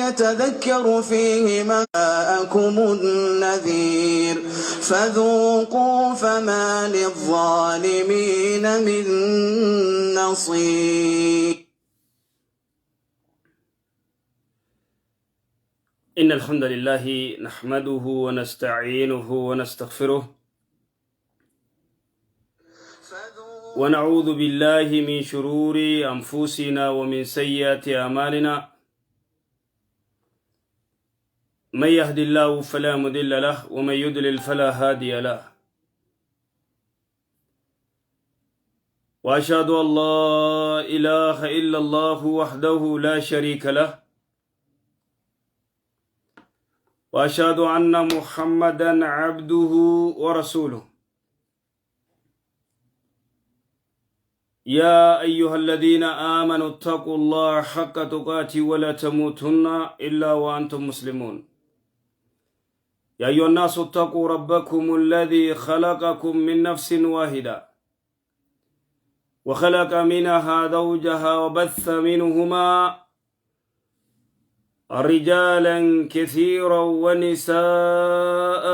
يتذكر فيه ما جاءكم النذير فذوقوا فما للظالمين من نصير. إن الحمد لله نحمده ونستعينه ونستغفره ونعوذ بالله من شرور أنفسنا ومن سيئات أعمالنا، من يهد الله فلا مضل له ومن يضلل فلا هادي له، وأشهد أن لا إله إلا الله وحده لا شريك له، وأشهد أن محمدا عبده ورسوله. يا أيها الذين آمنوا اتقوا الله حق تقاته ولا تموتن إلا وأنتم مسلمون. يا أيها الناس اتقوا ربكم الذي خلقكم من نفس واحدة وخلق منها زوجها وبث منهما رجالا كثيرا ونساء،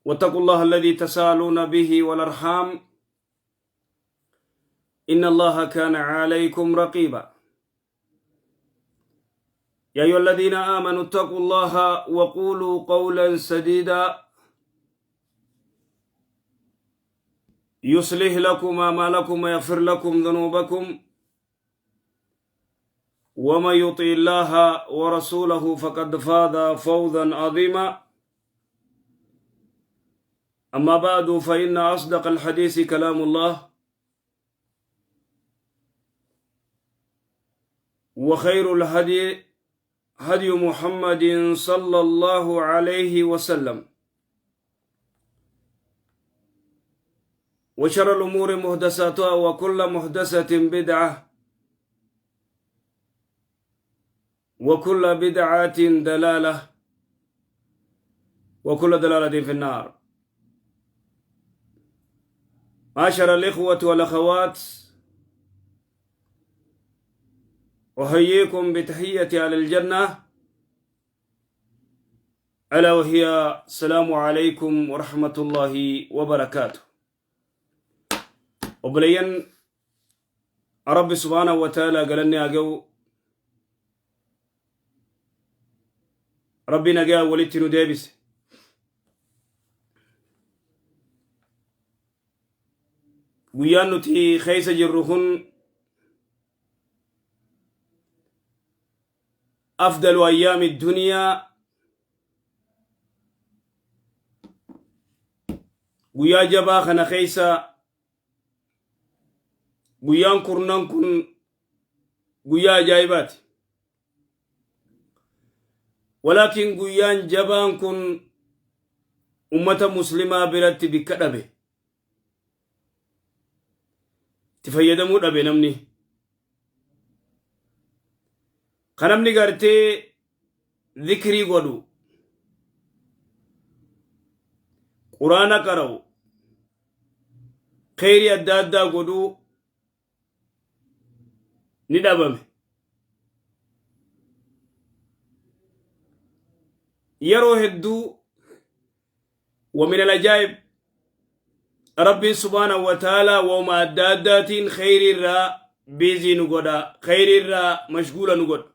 واتقوا الله الذي تسالون به والأرحام إن الله كان عليكم رقيبا. يا أيها الذين آمنوا اتقوا الله وقولوا قولا سديدا يصلح لكم أعمالكم ويغفر لكم ذنوبكم، ومن يطع الله ورسوله فقد فاز فوزا عظيما. أما بعد، فإن أصدق الحديث كلام الله، وخير الهدي هدي محمد صلى الله عليه وسلم، وشر الأمور محدثاتها، وكل محدثة بدعة، وكل بدعة دلالة، وكل دلالة في النار. معاشر الإخوة والأخوات، أحييكم بتحية أهل الجنة، ألا وهي السلام عليكم ورحمة الله وبركاته. Obboleeyyan، Rabbi سبحانه وتعالى galanni haa ga'u. Rabbi nagaa walitti nu deebise. Guyyaan nuti keessa jirru kun أفضل أيام الدنيا، guyyaa jabaa kana keessa guyyaan kurnan kun guyyaa ajaa'ibaati. Walaakin guyyaan jabaan kun ummata Muslimaa biratti bikka dhabe, itti fayyadamuu dhabe. Namni ka namni gartee zikrii godhu, Quraana qara'u, kheyrii adda addaa godhuu ni dhabame. Yeroo hedduu ومن العجائب Rabbiin سبحانه وتعالى wauma adda addaatiin kheyrii irraa busy nu godha, kheyrii irraa mashguula nu godha.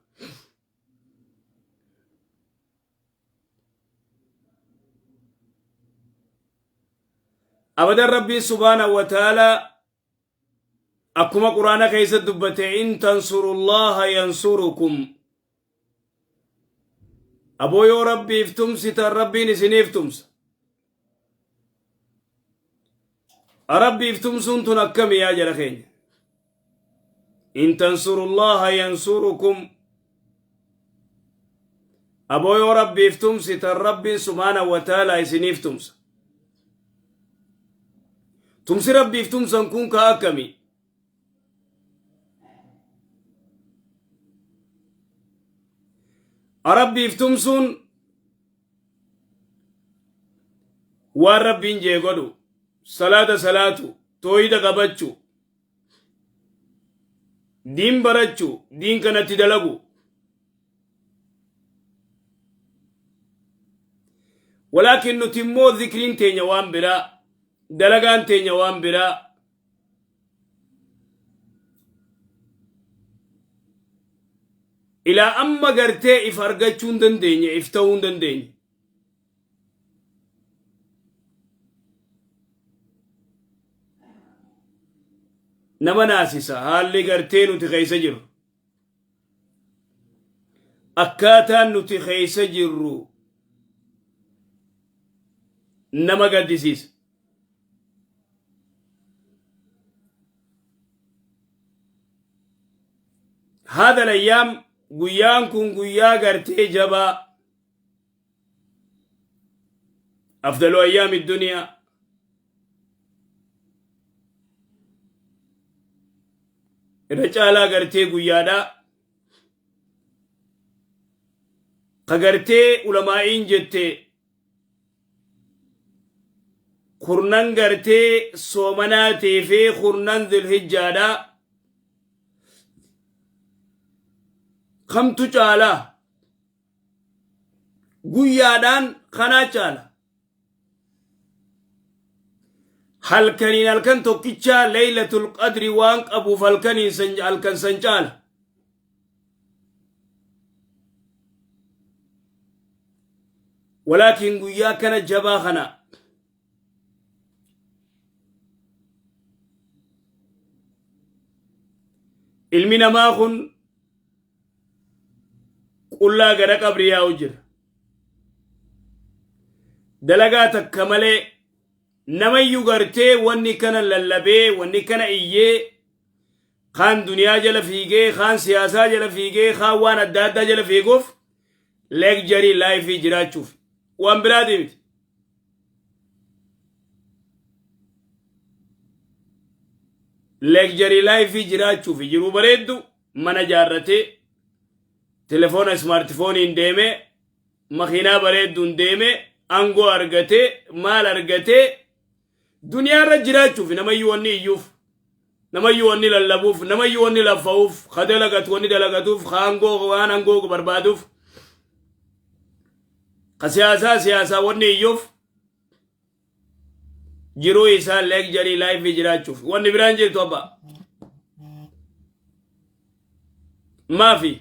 Abadan Rabbiin سبحانه وتعالى akkuma Quraana keessa dubbate: "إن تنصروا الله ينصركم." Aboo, yoo Rabbiif tumsitan, Rabbiin isiniif tumsa. Rabbiif tumsuun tun akkami yaa jara keenya? "إن تنصروا الله ينصركم." Aboo, yoo Rabbiif tumsitan, Rabbiin سبحانه وتعالى isiniif tumsa. Tumsi Rabbiif tumsan kun ka akkami? Rabbiif tumsuun waan Rabbiin jee godhu, salaata salaatu, toohida qabachu. Diin barachuu, diin kanatti dalagu. Walaakin nuti immoo zikriin teenya waan biraa, dalagaan teenya waan biraa. Ilaa amma gartee if argachuu hin dandeenye, if ta'uu hin dandeenye. Nama naasisa haalli gartee nuti keessa jirru. Akkaataan nuti keessa jirru nama gaddisiisa. Haadha layyaam guyyaan kun guyyaa gartee jabaa. Afdalu ayyaami duniyaa. Irra caalaa gartee guyyaadhaa. Ka gartee ulamaa'iin jette kurnan gartee soomanaatii fi kurnan dhulhijjaadhaa. Kamtu caalaa? Guyyaadhaan kanaa caala. Halkaniin halkan tokkichaa Laylatul Qadri waan qabuuf halkaniin san halkan san caala. Walaakin guyyaa kana jabaa kana ilmi namaa kun qullaa gara qabrii yaa'u jira. Dalagaa takka malee namayyuu gartee wanni kana lallabee wanni kana iyyee kaan duniyaa jala fiigee kaan siyaasaa jala fiigee kaan waan adda addaa jala fiiguuf leegjarii laayifii jiraachuuf waan biraatii miti. Leegjarii laayifii jiraachuuf jiruu bareeddu mana jaarratee telefoona ismaartifooniin deemee makiinaa bareedduun deemee aangoo argatee maal argatee duniyaarra jiraachuuf namayyuu wanni iyyuuf namayyuu wanni lallabuuf namayyuu wanni laffa'uuf ka dalagatu wanni dalagatuuf ka aangoo waan aangoo barbaaduuf ka siyaasaa siyaasaa wanni iyyuuf jiruu isaa leegjarii laayifii jiraachuuf wanni biraan jirtu abbaa maafi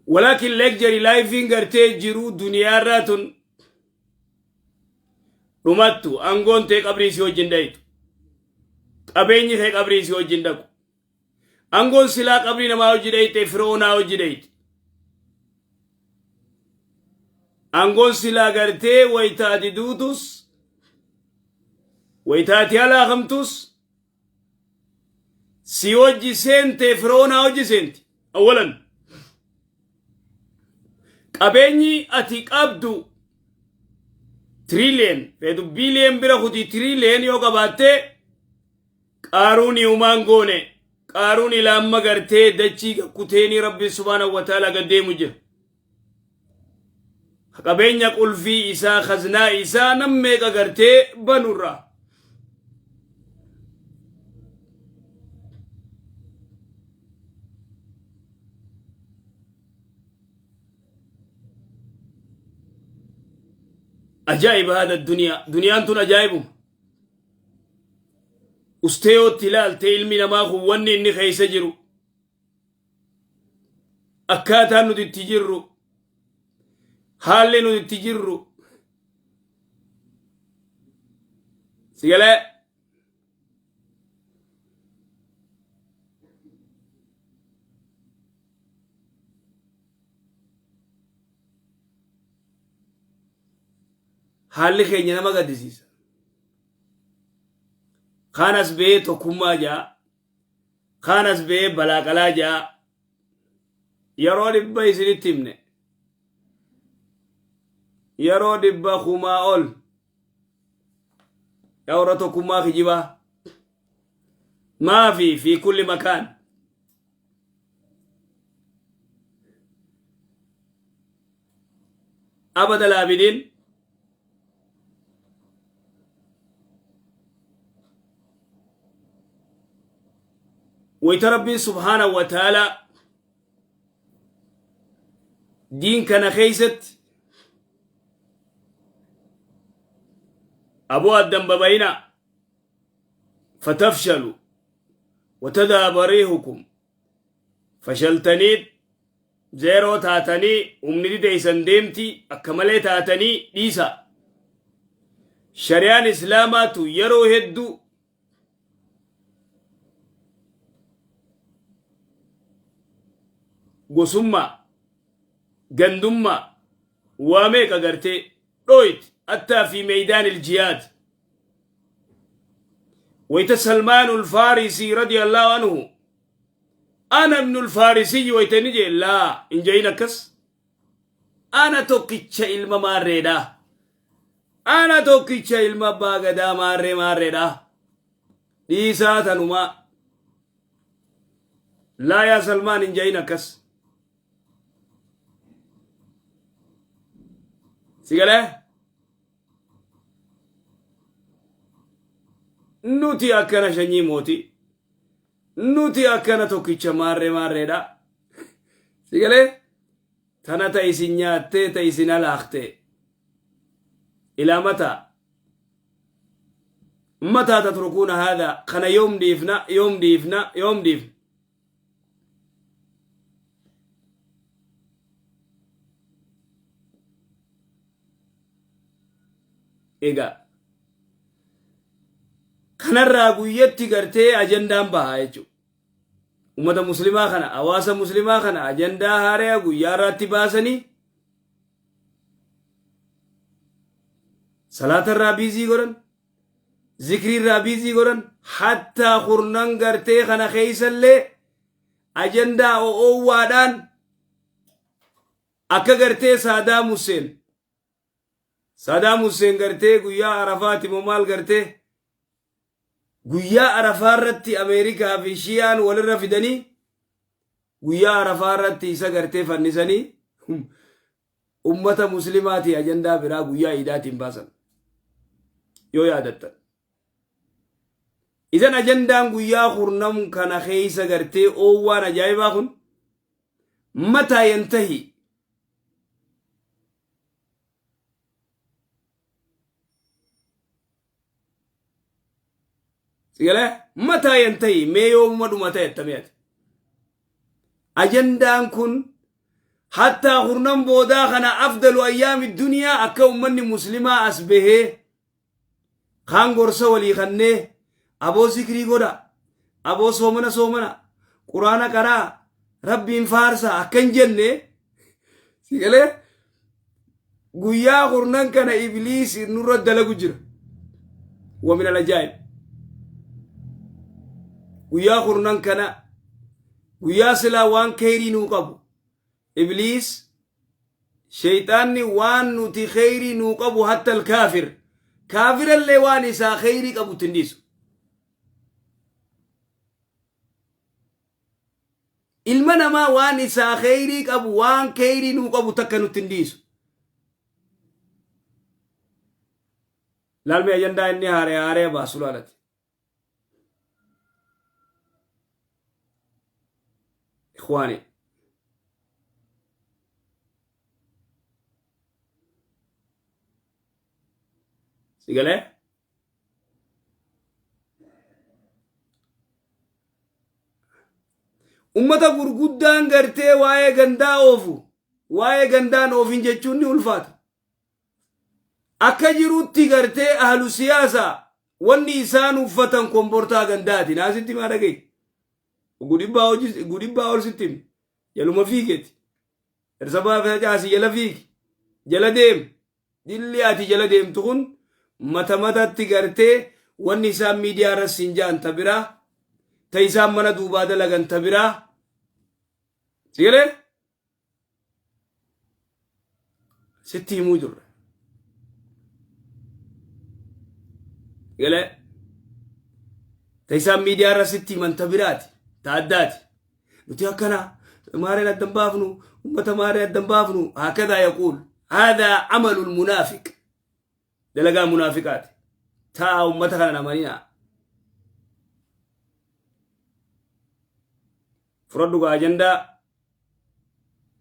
walaakin leegjarii laayifiin gartee jiruu duniyaarraa tun dhumattu. Aangoon tee qabrii si wajjin dhayitu, qabeenyi kee qabrii si wajjin dhaqu. Aangoon silaa qabrii namaa hojii dhayite firoonaa hojii dhayite. Aangoon silaa gartee wayitaati duutus wayitaati halaakamtus si hojii seente firoonaa hojii seenti. Awwalan qabeenyi ati qabdu tiriiliyen feetu biiliyen bira kutii tiriiliyen yoo qabaatte Qaaruuni humaan goone. Qaaruun ilaa amma gartee dachii kuteeni Rabbi subhaanahu wa ta'ala gad deemu jira. Qabeenya qulfii isaa khaznaa isaa nam meeqa gartee banurraa. Ajaa'iba haadha duniyaa. Duniyaan tun ajaa'ibuma. Ustee yoo itti ilaalte ilmi namaa kun wanni inni keessa jiru akkaataan nuti itti jirru haalli nuti itti jirru sigalee haalli keenya nama gaddisiisa. Kaan as ba'ee tokkummaa ja'a. Kaan as ba'ee balaaqalaa ja'a. Yeroo dhibba isinitti himne. Yeroo dhibba kumaa ol. Yaa warra tokkummaa kijibaa. Maafi fi kulli makaan. Abada laabidiin. Wayta Rabbiin subhaanahu wa ta'aalaa diin kana keeysatti aboo addan babayina fatafshalu watadhaba riihukum fashaltaniit zeeroo taatanii humniti teeysan deemti akka malee taatanii dhiisa. Shari'aan islaamaatu yeroo hedduu gosummaa, gandummaa, waa meeqa gartee dhooyt attaa fi meeydaan iljihaad. Wayta Salmaan ulfaarisii radiyallahu anhu ana ibnu ulfaarisiyyi wayta inni jee laa hin je'in akkas ana tokkicha ilma maarreedha ana tokkicha ilma abbaa gadaa maarree maarreedha dhiisaa tanumaa laa yaa Salmaan hin je'in akkas si galee nuti akkana shanyii mootii nuti akkana tokkicha maarree maarreedha si galee tana ta isin nyaattee ta isin alaaktee ilaa mataa mataa tatrukuuna haadha kana yoom dhiifna yoom dhiifna yoom dhiifna Egaa kanarraa guyyatti gartee ajandaan bahaa jechuudha. Ummata muslimaa kana hawaasa muslimaa kana ajandaa haaraa guyyaa irraatti baasanii salaata irraa biizii godhan zikrii irraa biizii godhan hattaa kurnan gartee kana keeysallee ajandaa o'oowwaadhaan akka gartee Saadaam Husseen Saadaam Husseen gartee guyyaa Arafaati moo maal gartee guyyaa Arafaa irratti Ameerikaa fi Shiyaan walirra fidanii guyyaa Arafaa irratti isa gartee fannisanii ummata muslimaatii ajandaa biraa guyyaa iidaatiin baasan yoo yaadattan. Isan ajandaan guyyaa kurnam kana keessa gartee oowwaan ajaa'ibaa kun mataa yantahi sigalee mataa yantahi mee yoomuma dhumata jettamee ati. Ajandaan kun hattaa kurnan boodaa kana afdalu ayyaami duniyaa akka ummanni muslimaa as bahee kaan gorsa walii kannee aboo zikrii godha aboo soomana soomana quraana qaraa rabbiin faarsa akka hin jenne sigalee guyyaa kurnan kana ibliis nurra dalagu jira wa min alajaa'ib guyyaa kurnan kana guyyaa silaa waan keyrii nuu qabu ibliis sheyxaanni waan nuti kheyrii nuu qabu hatta alkaafir kaafirallee waan isaa kheyrii qabu ittiin dhiisu ilma namaa waan isaa kheyrii qabu waan kheyrii nuu qabu takka nutti hin dhiisu laalmi ajandaa inni haaree haaree baasu laalati Ikhwaani. Si galee? Ummata gurguddaan gartee waa'ee gandaa oofu waa'ee gandaan oofin jechuun ni ulfaata. Akka jirutti gartee ahlu siyaasaa wanni isaan uffatan kombortaa gandaati. Naa sitti maa dhaga'i. Gudhibbaa ol sitti himi. Jaluma fiigeti. Ersabaa facaasi jala fiigi. Jala deem. Dilli ati jala deemtu kun mata matatti gartee wanni isaan miidiyaa irra siin ja'an ta biraa. Ta isaan mana duubaa dalagan ta biraa. Si galee? Sitti himuu jirra. Galee ta isaan miidiyaa irra sitti himan ta biraati ta addaati. Nuti akkana maareen addan baafnu ummata maaree addan baafnu hakadaa yaquul haadaa amalul munaafiq dalagaa munaafiqaati. Taa ummata kana namanina. Fudhadhu gaa ajandaa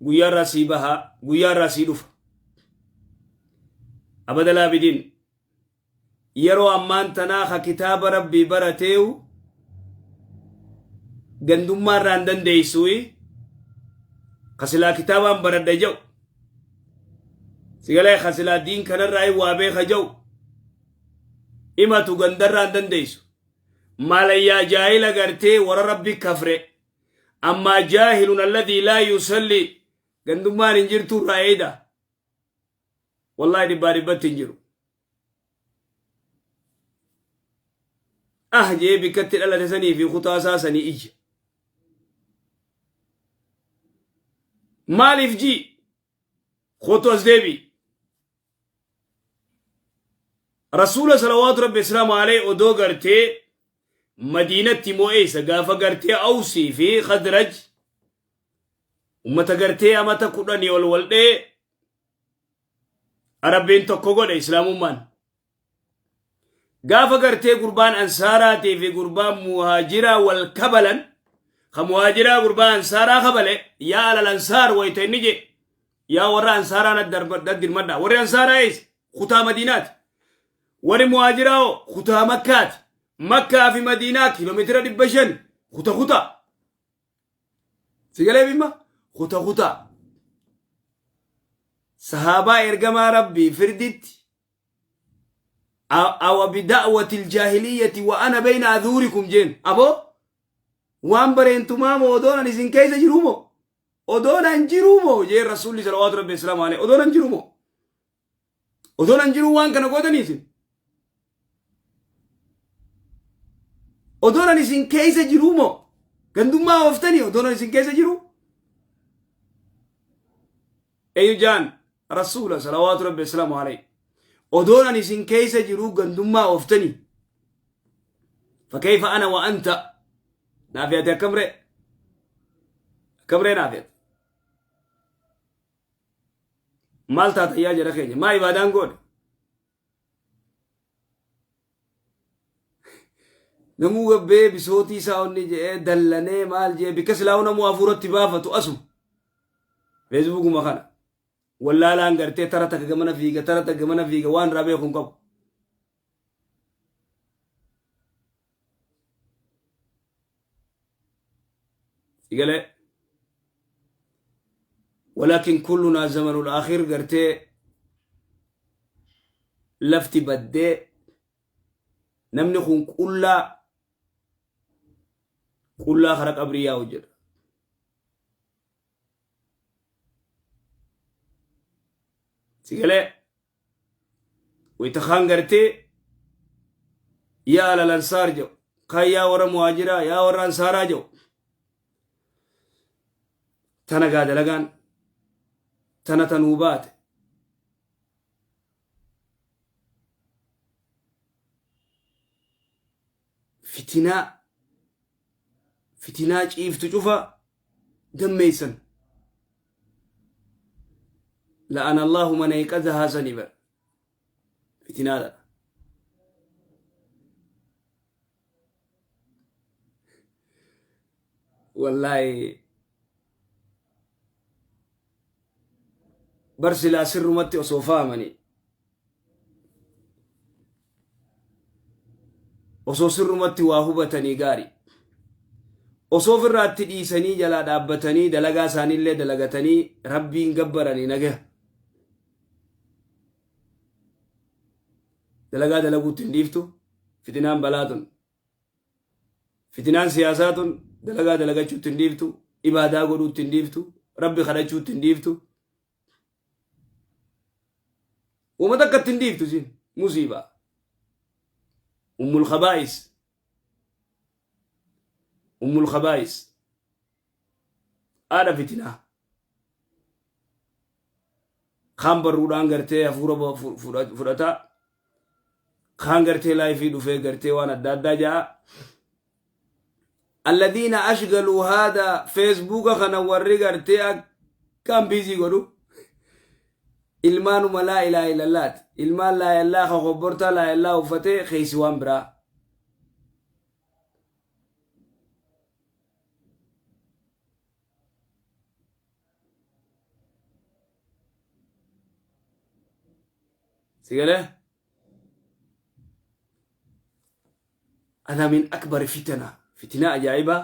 guyyaarraa sii bahaa, guyyaarraa sii dhufa. Abadalaa bidiin yeroo ammaan tanaa ka kitaaba rabbii barateewu gandummaa irraa hin dandeessuuyi ka silaa kitaabaan baradha jedhu sigalee ka silaa diin kanarraa waa beeka jedhu himatu gandarraa hin dandeessu. Maalayyaa jaahila gartee warra rabbi kafre ammaa jaahilun alladii laa yusalli gandummaan hin jirtu irraa eeyda. Wallaahi dhibbaa dhibbatti hin jiru. Ah jee bikkatti dhalate sanii fi kutaa isaa sanii iyya. Maaliif jii? Kootu as deebi'i. Rasuula salawaatu rabbi islaamu alayhi odoo gartee madiinatti mo'eessa gaafa gartee Awsii fi Khadraj ummata gartee amata kudhanii ol wal dhee Rabbiin tokko godhe islaamummaan. Gaafa gartee gurbaan ansaaraatii fi gurbaan muhaajiraa wal kabalan ka muhaajiraa gurbaa ansaaraa kabale yaa alal ansaar wayta inni jedhe yaa warra ansaaraa naddirmadha warri ansaaraa eessa kutaa madiinaati warri muhaajiraa hoo kutaa makkaati makkaa fi madiinaa kiiloomeetira 500 kuta kutaa sigalee bimma kuta kutaa sahaabaa ergamaa rabbii firditti awa bida'wati aljaahiliyyati wa ana bayna adhuurikum jeen aboo waan bareentumaa moo odoon ani isin keessa jiruu moo odoon an jiruu moo jeen rasuulli salawaatu rabbi islaamu alayhi odoon an jiruu moo odoon an jiruu waan kana gootanii isin odoon an isin keessa jiruu moo gandummaa ooftanii odoon an isin keessa jiruu Eyu jaan rasuula salawaatu rabbi islaamu alayhi odoon ani isin keessa jiruu gandummaa ooftanii fakkeeyfa ana wa anta naafi ati akkam ree akkam ree naafi ati maal taata yaa jara keenya maa ibaadaan goone namuu gabbee bisootii isaa onni je'ee dallanee maal je'ee bikka silaa'uu namuu hafuuratti baafatu asuma feesbuukuma kana wallaalaan gartee tara takka gamana fiiga tara takka gamana fiiga waan irraa beeku hin qabu. Sigalee walaakin kullunaa zamanul aakhir gartee lafti baddee namni kun qullaa qullaa kara qabrii yaa'u jedha. Sigalee wayta kaan gartee yaa alal ansaar jedhu kaan yaa warra muhaajiraa yaa warra ansaaraa jedhu tana gaa dalagaan tana tanuu baate fitinaa fitinaa ciiftu cufa dammeeysan la'ana Allahu man ayqadhahaa sani bar fitinaadha wallaahi bar silaa sirrumatti osoo fahamanii osoo sirrumatti waa hubatanii gaari osoo ofirraatti dhiisanii jalaa dhaabbatanii dalagaa isaaniillee dalagatanii rabbiin gabbaranii nagaya dalagaa dalaguutti hin dhiiftu fitinaan balaa tun fitinaan siyaasaa tun dalagaa dalagachuutti hin dhiiftu ibaadaa godhuutti hin dhiiftu rabbi kadhachuutti hin dhiiftu Uummata akka ittiin dhiiftu isin musiibaa. Ummul khabaa'is. Ummul khabaa'is. Haadha fitinaa. Kaan barruudhaan gartee hafuura fudhataa. Kaan gartee laayifii dhufee gartee waan adda addaa ja'a. Alladhiina ashgaluu haada feesbuuka kana warri gartee akkaan biizii godhu ilmaanuma laa ilaaha illallaati. Ilmaan laa illaa ka kobbortaa laa illaa uffatee keessi waan biraa. Si galee? Ana min akbari fitana. Fitinaa ajaa'ibaa.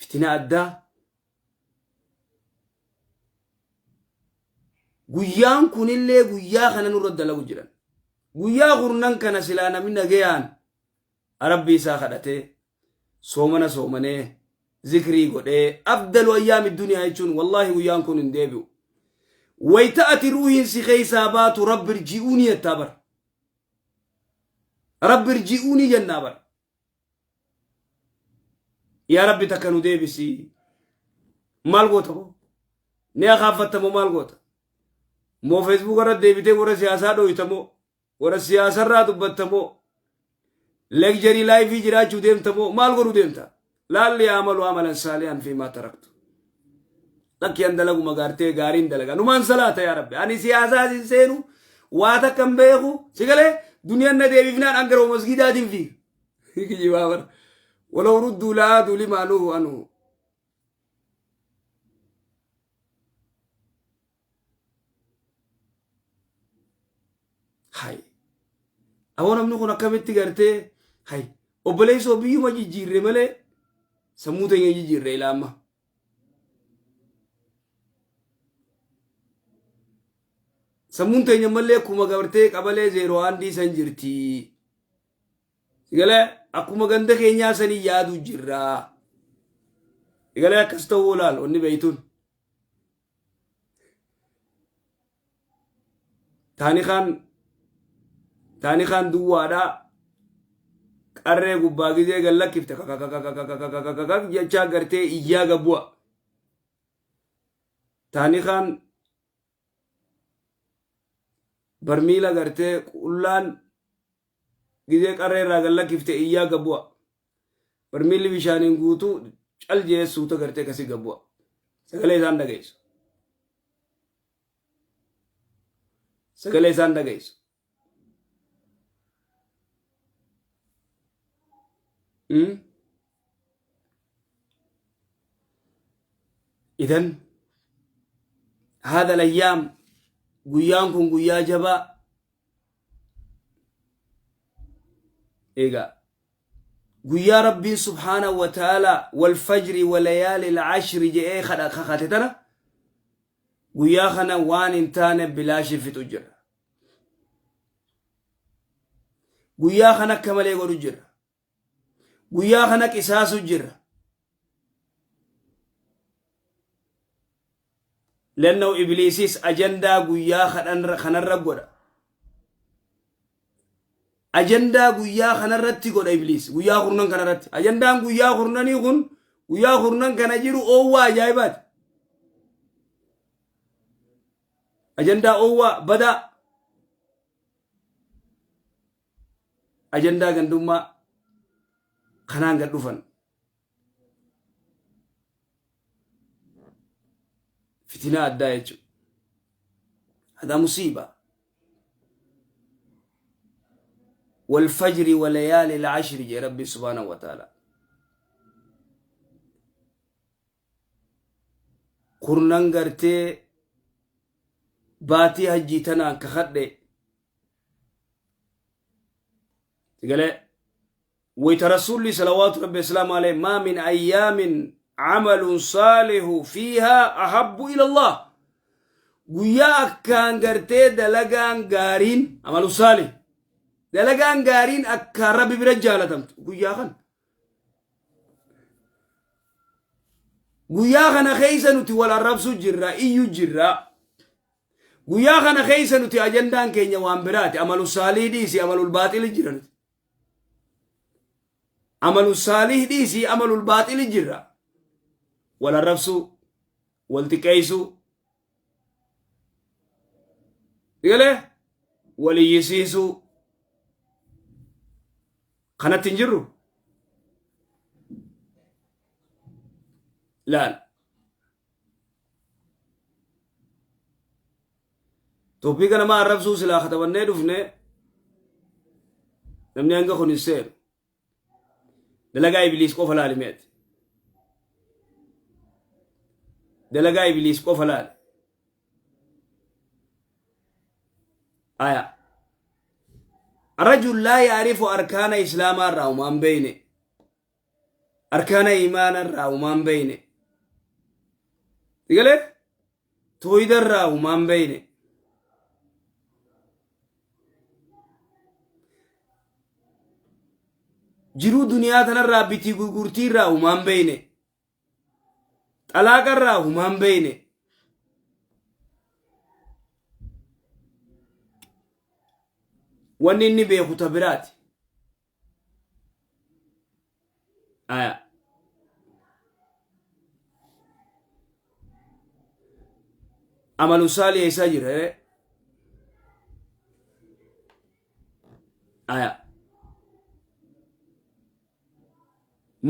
Fitinaa addaa. Guyyaan kunillee guyyaa kana nurra dalagu jiran. Guyyaa kurnan kana silaa namni nagayaan Rabbii isaa kadhatee soomana soomanee zikrii godhee afdalu ayyaami duniyaa jechuun wallaahi guyyaan kun hin deebi'u. Wayta ati ruuhiin si keessaa baatu rabbi irji'uunii jettaa bar. Rabbi irji'uunii jennaa bar. Yaa rabbi takka nu deebisi. Maal goota boo? Ni akaaffatta moo maal goota? Moo feesbuuka irra deebitee warra siyaasaa dhooyta moo? Warra siyaasarraa dubbatta moo? Legjerii laayifii jiraachuu deemta moo? Maal godhuu deemta? Laalli amalu amalan saalihan fi maa taraktu. Lakki an dalaguma gaartee gaariin dalaga. Numaan salaata yaa rabbi. Ani siyaasaa sin seenu waa takka hin beeku. Si galee duniyaan na deebifnaan an gara masgiidaatiin fiiga. Kijibaa bara. Walaw rudduu la'aaduu limaa nuhu anhu. Hay. Aboo namni kun akkamitti gartee hay obboleessoo biyyuma jijjiirre malee sammuu teenya jijjiirre ilaa amma. Sammuun teenya mallee akkuma gartee qabalee zeeroo aandii san jirti. Galee akkuma ganda keenyaa sanii yaadu jirra. Galee akkas ta'uu olaal wanni beeytuun. Taanikaan taanikaan duwwaadhaa qarree gubbaa gizee gad lakkifte kakakakakakakakakak jechaa gartee iyyaa gabbu'a. Taanikaan barmiila gartee qullaan gizee qarree irraa gad lakkifte iyyaa gabbu'a. Barmiilli bishaaniin guutuu cal jee suuta gartee akkasii gabbu'a. Sagalee isaan dhageessu. Sagalee isaan dhageessu. Idan haadha layyaam guyyaan kun guyyaa jabaa eegaa guyyaa rabbiin subhaanahu wa ta'aalaa wal fajri wa layaali ashri je'ee kakate tana guyyaa kana waan hin taane bilaashii fixu jira. Guyyaa kana akka malee godhu jira. Guyyaa kana qisaasu jira. Lannoo ibliisis ajandaa guyyaa kanarra godha. Ajandaa guyyaa kanarratti godha ibliis guyyaa kurnan kanarratti. Ajandaan guyyaa kurnanii kun guyyaa kurnan kana jiru oowwaa ajaa'ibaati. Ajandaa oowwaa badaa. Ajandaa gandummaa kanaan gad dhufan. Fitinaa addaa jechuudha. Hadaa musiibaa. والفجر وليالي العشر جي ربي سبحانه وتعالى kurnan gartee baatii hajjii tanaan kakadhe galee wayta rasuulli salawaatu rabbi islaamu alayhi maa min ayyaamin camalun saalihu fiihaa ahabbu ila allah guyyaa akkaan gartee dalagaan gaariin amalu saalih dalagaan gaariin akkaan rabbi bira jaalatamtu guyyaa kana guyyaa kana keessa nuti wal arrabsu jirra iyyu jirra guyyaa kana keessa nuti ajandaan keenya waan biraati amalu saalih dhiisi amalul baaxili jira nuti amalu saalih dhiisi amalul baaxili jirra wal arrabsuu wal xiqqeessuu galee wal iyyisiisuu kanatti hin jirru laal tooppiika nama arrabsuu silaa katabannee dhufne namni hanga kun hin seenu Dalagaa ibliis qofa laali meeti. Dalagaa ibliis qofa laali. Aya. Rajul laa yaarifu arkaana islaamaa irraa humaan beeyne. Arkaana imaana irraa humaan beeyne. Sigalee? Tooyida irraa humaan beeyne. Jiruu duniyaa tanarraa bitii gurgurtii irraa humaan beeyne. Xalaaqa irraa humaan beeyne. Wanni inni beeku ta biraati. Aya. Amalu saalih eessaa jira? Aya.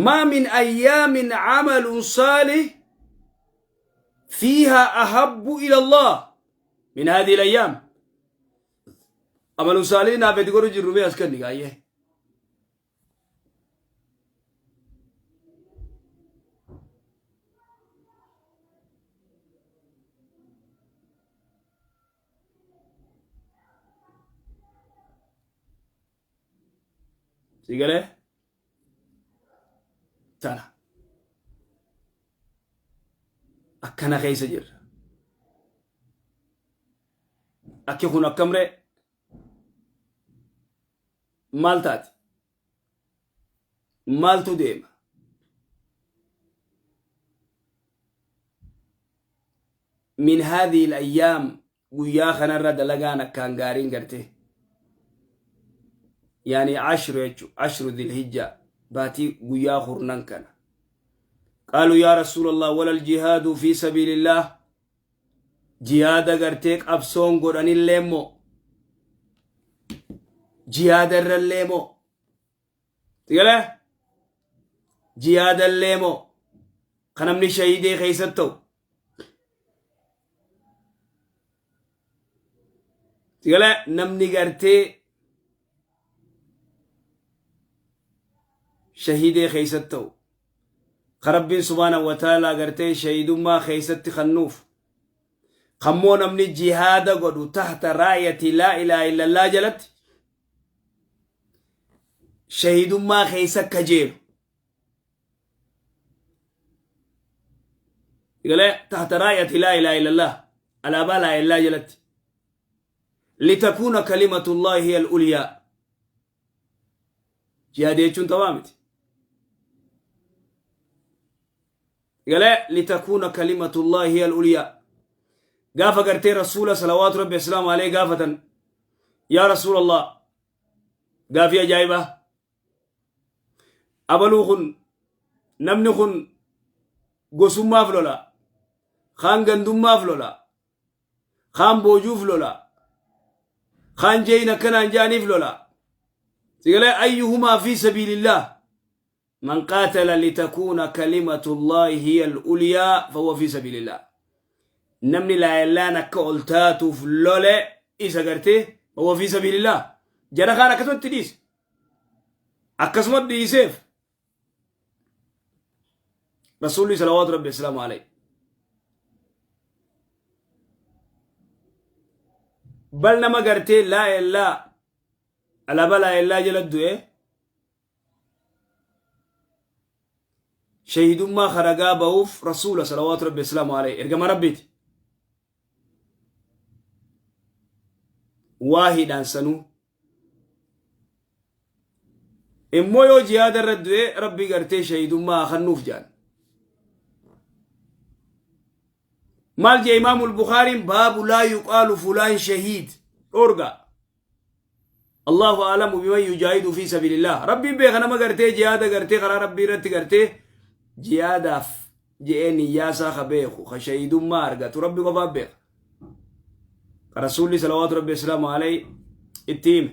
ما من أيام عمل صالح فيها أحب إلى الله من هذه الأيام. عمل صالح نابت قرر جربي أسكن نقايه. Sigalee tana akkana keessa jirra. Akki kun akkamree maal taati? Maaltu deema? Min haadhihi al-ayyaam guyyaa kanarra dalagaan akkaan gaariin gartee. Yani ashru jechu ashru dhilhijja baatii guyyaa kurnan kana. Qaaluu yaa Rasuulallah wala aljihaadu fi sabiilillah jihaada gartee qabsoon godhanillee immoo jihaada irrallee moo Sigalee jihaada illee moo kan namni shahiidee keessatti ta'u Sigalee namni gartee shahiidee keessatti ta'u ka rabbiin subhaanahu wa ta'aalaa gartee shahiidummaa keessatti kannuuf kammoo namni jihaada godhu tahta raayati laa ilaaha illallah jalatti shahiidummaa keessa kajeelu. Galee tahta raayati laa ilaaha illallah alaabaa laa ilaaha jalatti. Litakuuna kalimatullahi hiya al-ulyaa. Jihaada jechuun taphaa miti. Galee litakuuna kalimatullahi hiya al-ulyaa. Gaafa gartee rasuula salawaatu rabbi asalaamu alayhi gaafatan yaa rasuulallah gaafii ajaa'ibaa abaluu kun namni kun gosummaaf lola kaan gandummaaf lola kaan boojuuf lola kaan jeeyin akkanaan jaaniif lola sigalee ayyuhumaa fi sabiilillah man qaatala litakuuna kalimatullahi hiya al-ulyaa fahuwa fi sabiilillah namni laayallaan akka ol taatuuf lole isa gartee fahuwa fi sabiilillah jara kaan akkasumatti dhiise akkasumatti dhiiseef rasuulli salawaatu rabbi asalaamu alayhi bal nama gartee laa illaa alaabaa laa illaa jala du'e shahidummaa karagaa ba'uuf rasuula salawaatu rabbi asalaamu alayhi ergama rabbiiti waahiidhaan sanuu Immoo yoo jihaada irra du'e rabbi gartee shahidummaa haa kennuuf jedhan. Maal jee Imaamul Bukhaariin baabu laa yuqaalu fulaan shahiid dhoorga. Allahu a'lamu biman yujaahidu fi sabilillah. Rabbiin beeka nama gartee jihaada gartee karaa rabbii irratti gartee jihaadaaf je'ee niyyaasaa ka beeku ka shahidummaa argatu rabbi qofaa beeka. Rasuulli salawaatu rabbi asalaamu alayhi itti hime.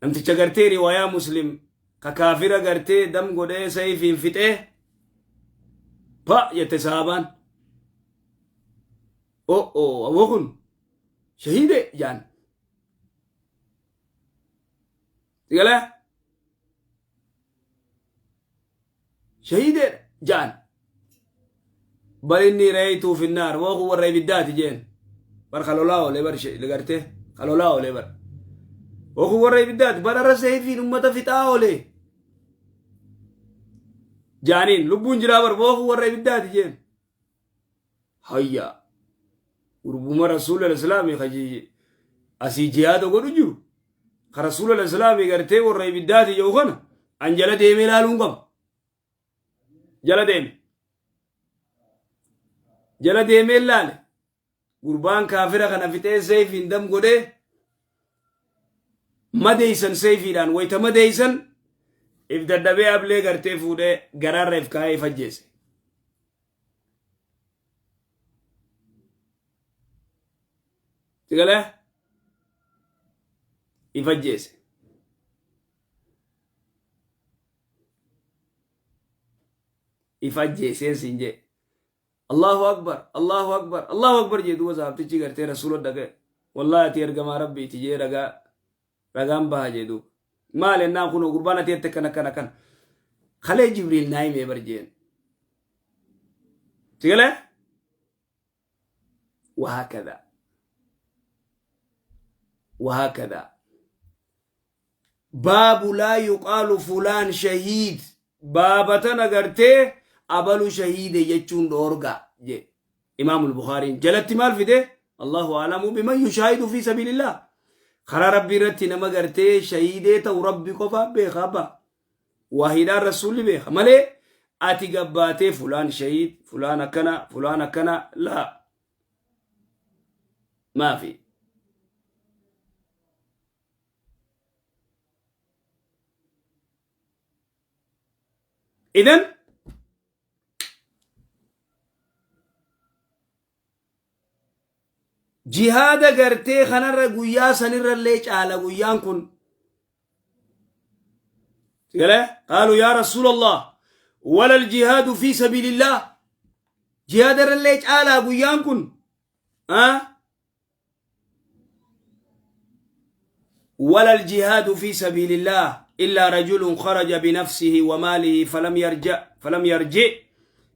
Namticha gartee riwaayaa muslim ka kaafira gartee dam godhee sayfiin fixee pa jette sahaabaan. O aboo kun shahiide jaan. Sigalee shahiideedha ja'an. Bal inni reeytuu finnaar woo kun warra ibiddaati jeen. Bar kalolaa oolee bar gartee kalolaa oolee bar. Bookun warra ibiddaati bar arra seefiin ummata fixaa oolee. Jaaniin lubbuun jiraa bar bookun warra ibiddaati jeen. Hayya gurbuma rasuula islaamii kaji asii jihaada godhu jiru ka rasuula islaamii gartee warra ibiddaati jedhu kana an jala deemee ilaaluun qaba. Jala deeme. Jala deemee ilaale. Gurbaan kaafira kana fixee seefiin dam godhee madeeysan seefiidhaan wayta madeeysan if dadhabee ablee gartee fuudhee garaarra if kaa'ee if ajjeese. Sigalee if ajjeese. If ajjeeseen siin jee. Allahu akbar Allahu akbar Allahu akbar jee duuba sahabtichi gartee rasuula dhaqe wallahi ati ergamaa rabbiiti jee ragaa ragaan baha jee duuba maal ennaan kunoo gurbaan ati ette akkana akkana akkana kalee jibriil naa himee bar jeen sigalee وهكذا وهكذا baabu laa yuqaalu fulaan shahiid baaba tana gartee abalu shahiide jechuun dhoorga je imaamul bukaariin jalatti maal fide allahu alamu biman yushaahidu fi sabiilillah karaa rabbii irratti nama gartee shahiidee ta'u rabbi qofa beeka abba waahidhaan rasuulli beeka malee ati gabbaatee fulaan shahiid fulaan akkana fulaan akkana laa maafi Idan jihaada gartee kanarra guyyaa sanirrallee caala guyyaan kun. Galee qaalu yaa rasuulallah wala aljihaadu fi sabiilillah jihaada irrallee caalaa guyyaan kun. ولا الجهاد في سبيل الله إلا رجل خرج بنفسه وماله فلم يرجع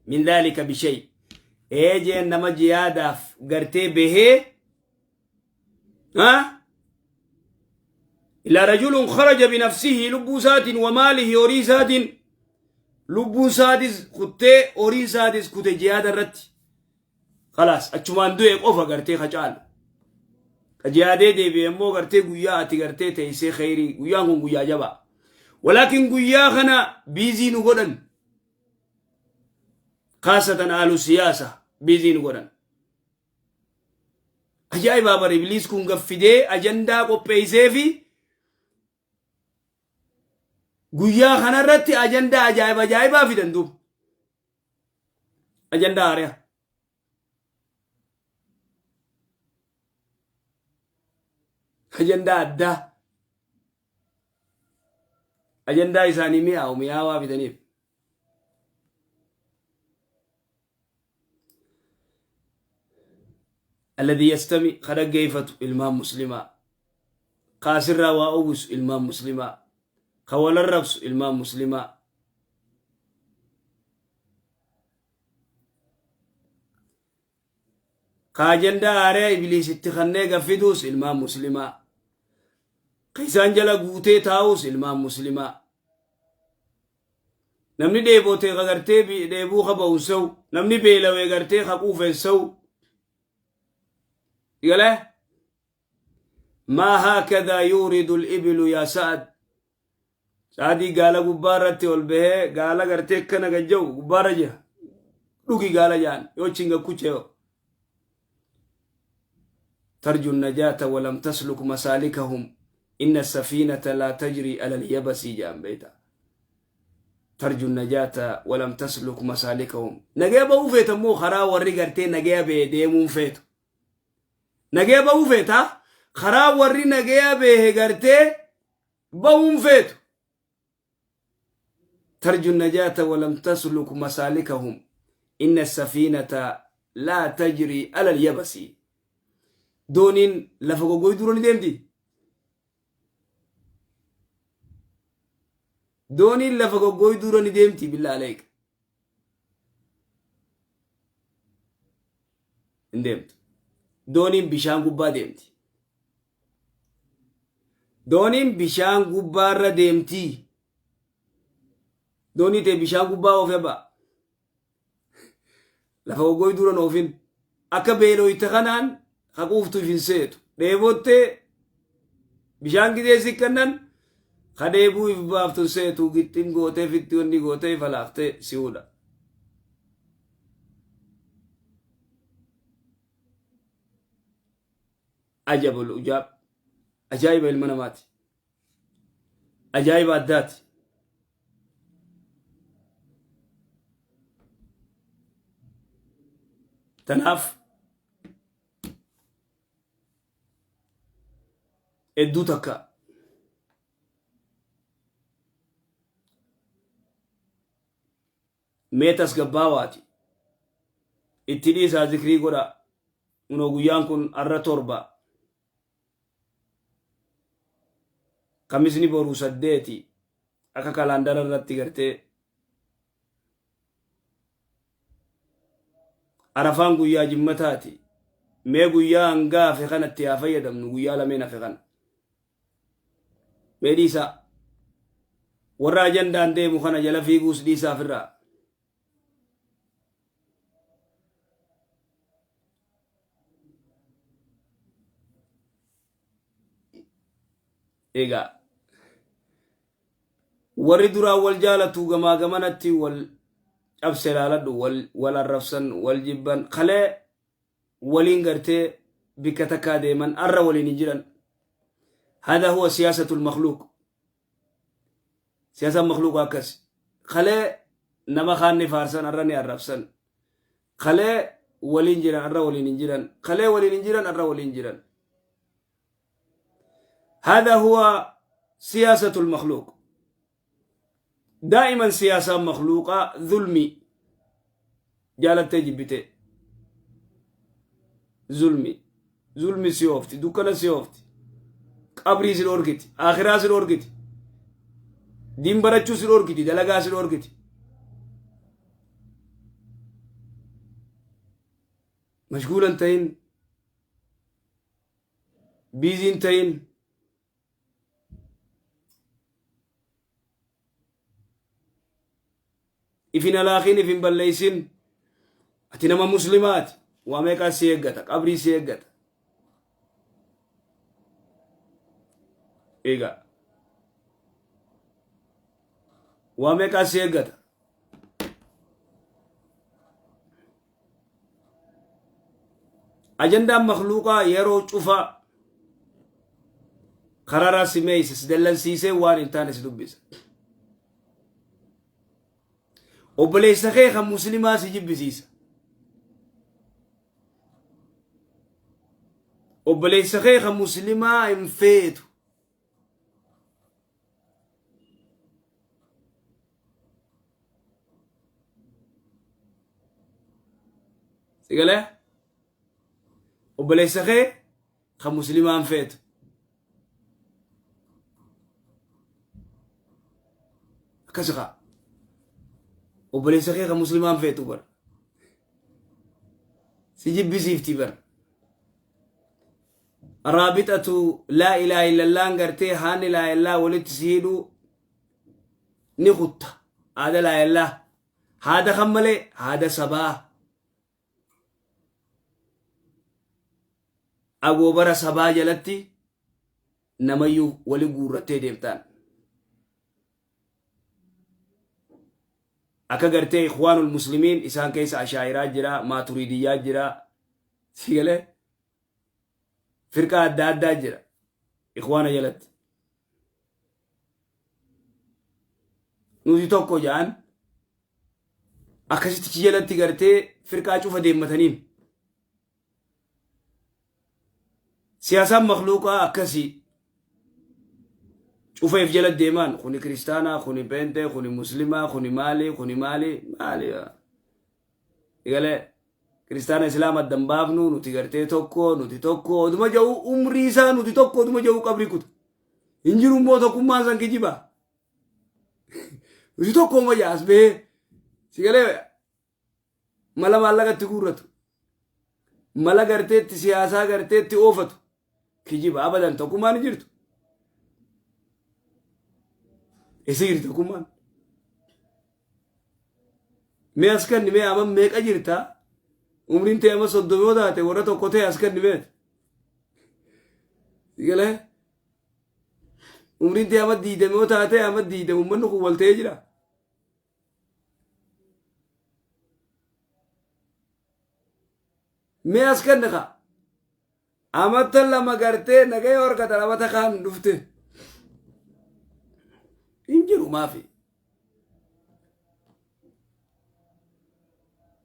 من ذلك بشيء. ايجي انما جهاد قرتي به ها إلا رجل خرج بنفسه لبوسات وماله وريسات لبوسات كتة وريسات كتة جهاد الرت خلاص achumaan du'e qofa gartee ka caalu ka jihaadee deebi'e immoo gartee guyyaa ati gartee teessee kheyrii. Guyyaan kun guyyaa jabaa, walaakin guyyaa kana busy nu godhan, khaasatan aalu siyaasa busy nu godhan. Ajaa'ibaa bar ibliis kun gaffidee ajandaa qopheessee fi guyyaa kanarratti ajandaa ajaa'iba ajaa'ibaa fidan duuba ajandaa haariyaa. Ajandaa addaa ajandaa isaanii mi'aawu mi'aawaa fidaniif. Alladii yastami ka dhaggeeffatu ilmaan muslimaa, ka asirraa waa uwwisu ilmaan muslimaa, ka wal arrabsu ilmaan muslimaa. Ka ajandaa haaree ibliisitti kannee gaffiduus ilmaan muslimaa. Ka isaan jala guutee taa'us ilmaan muslimaa. Namni dheebotee ka gartee dheebuu ka ba'u se'u. Namni beelawee gartee ka quufe se'u. Galee? Maa haakadhaa yuuridu al-ibilu yaa Sa'ad. Sa'adii gaala gubbaa irratti ol bahee gaala gartee akkana gajja'u gubbaarra jira. Dhugi gaala jaan yoo chinga kuchee. ترجو النجاة ولم تسلك مسالكهم إن السفينة لا تجري على اليبس جان بيتا. ترجو النجاة ولم تسلك مسالكهم nagaya ba'uu feeta immoo karaa warri gartee nagaya ba'e deemuun feetu. Nagaya ba'uu feeta karaa warri nagaya behe gartee ba'uun feetu. ترجو النجاة ولم تسلك مسالكهم إن السفينة لا تجري على اليبس. Dooniin lafa goggoytuu dura ni deemti. Dooniin lafa goggoytuu dura ni deemti بالله عليك. Hin deemtu. Dooniin bishaan gubbaa deemti. Dooniin bishaan gubbaarra deemti. Doonii ta'e bishaan gubbaa oofee ba'a. Lafa goggooy dura oofin. Akka beelooyte kanaan haquuftu hin seetu. Dheebottee bishaan gizee si kennan ka dheebuu if baaftu seetu gixxin gootee fitti wanni gootee falaaftee si'uudha. Ajabul ujaab. Ajaa'iba ilma namaati. Ajaa'iba addaati. Tanaaf hedduu takka mee tasgabbaawaati itti dhiisaa zikrii godha. Kunoo guyyaan kun arra 7, kamisni boruu 8 akka kalaandara irratti gartee Arafaan guyyaa jimmataati. Mee guyyaa hangaa hafe kanatti haa fayyadamnu, guyyaa lameen hafe kana. Mee dhiisaa. Warra ajandaan deemu kana jala fiiguus dhiisaa ofirraa. Egaa warri duraan wal jaalatu gamaa gamanatti wal cabse ilaaladhu, wal wal arrabsan, wal jibban, kalee waliin gartee bikka takkaa deeman, arra waliin hin jiran. Hada huwa siyaasatul makhluuq. Siyaasaan makhluuqa akkas. Kalee nama kaan ni faarsan, arra ni arrabsan. Kalee waliin jiran, arra waliin hin jiran. Kalee waliin hin jiran, arra waliin jiran. Hada huwa siyaasatul makhluuq. Daa'iman siyaasaan makhluuqaa zulmii. Jaalattee jibbitee. Zulmi. Zulmi si oofti, dukkana si oofti. Qabrii si dhorkiti, akhiraa si dhorkiti. Diin barachuu si dhorkiti, dalagaa si dhorkiti. Mashguula hin ta'in, biizii hin ta'in. Ifin alaakiin ifin balleessin. Ati nama muslimaati. Waa meeqaa si eeggata, qabrii si eeggata. Egaa waa meeqaa si eeggata. Ajandaan makluuqaa yeroo cufaa kararaa si meeysa, si dallansiisee waan hin taane si dubbisa. Obboleessa kee kan muslimaa si jibbisiisa. Obboleessa kee kan muslimaa hin feetu. Si galee? Obboleessa kee kan muslimaa hin feetu. Akkasi kaa. Obboleessa kee kan muslimaa hin feetu bara. Si jibbisiifti bara. Raabixatu laa ilaaha illallaan gartee haanni laa illaa walitti si hidhuu ni kutta. Haada laa illaa. Haada kan malee haada sabaa. Agoobara sabaa jalatti namayyuu wali guurrattee deemtaan. Akka gartee ikhwaanul muslimiin isaan keessa ashaa'iraa jira, maaturiidiyyaa jira. Si galee? Firqaa adda addaa jira. Ikhwaana jalatti. Nuti tokko ja'an akkasitti jalatti gartee firqaa cufa deemmataniin. Siyaasaan makluuqaa akkasii cufeef jala deemaan, kuni kiristaanaa, kuni peentee, kuni muslimaa, kuni maalii, kuni maalii, maali. Egalee kiristaana islaama addan baafnu, nuti gartee tokko, nuti tokko oduma ja'u, umrii isaa nuti tokko oduma ja'u qabrii kuta. Hin jiru immoo tokkummaan san kijiba. Nuti tokko uma ja'a as bahee si galee mala maallaqa itti guurratu. Mala garteetti siyaasaa garteetti oofatu. Kijiba abadan tokkummaan hin jirtu. Isi jirti tokkummaan. Mee as kanni mee amma meeqa jirta? Umriin ta'e amma 30 yoo taate warra tokko ta'e as kanni meeti. Galee? Umriin ta'e amma 20 yoo taate amma 20 uummanni kun wal ta'ee jira. Mee as kanni kaa. Amata 2 gartee nagaya horkatan amata kaan dhufte. Hin jiru maafi.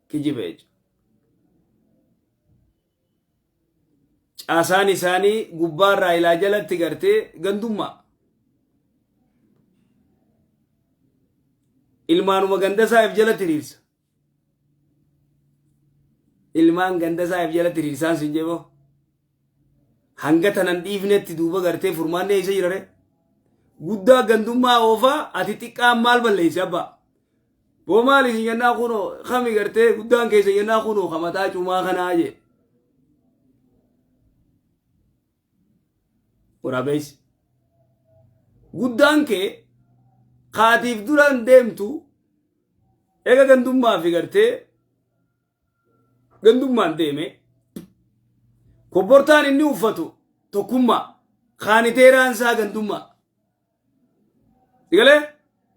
Kijiba jechuudha. Caasaan isaanii gubbaarraa ilaa jalatti gartee gandummaa. Ilmaanuma ganda isaa if jalatti hiriirsa. Ilmaan ganda isaa if jalatti hiriirsaan sin jeboo. Hanga tanan dhiifnetti duuba gartee furmaanni eessa jira ree? Guddaa gandummaa oofaa ati xiqqaan maal balleessi abbaa? Boo maali isin jennaa kunoo kami gartee guddaan keessa jennaa kunoo kamataa cumaa kanaa jee. Waraabeessi. Guddaan kee kaatiif duraan deemtu eega gandummaa fi gartee gandummaan deeme kobbortaan inni uffatu tokkummaa kaaniteeraan isaa gandummaa. Sigalee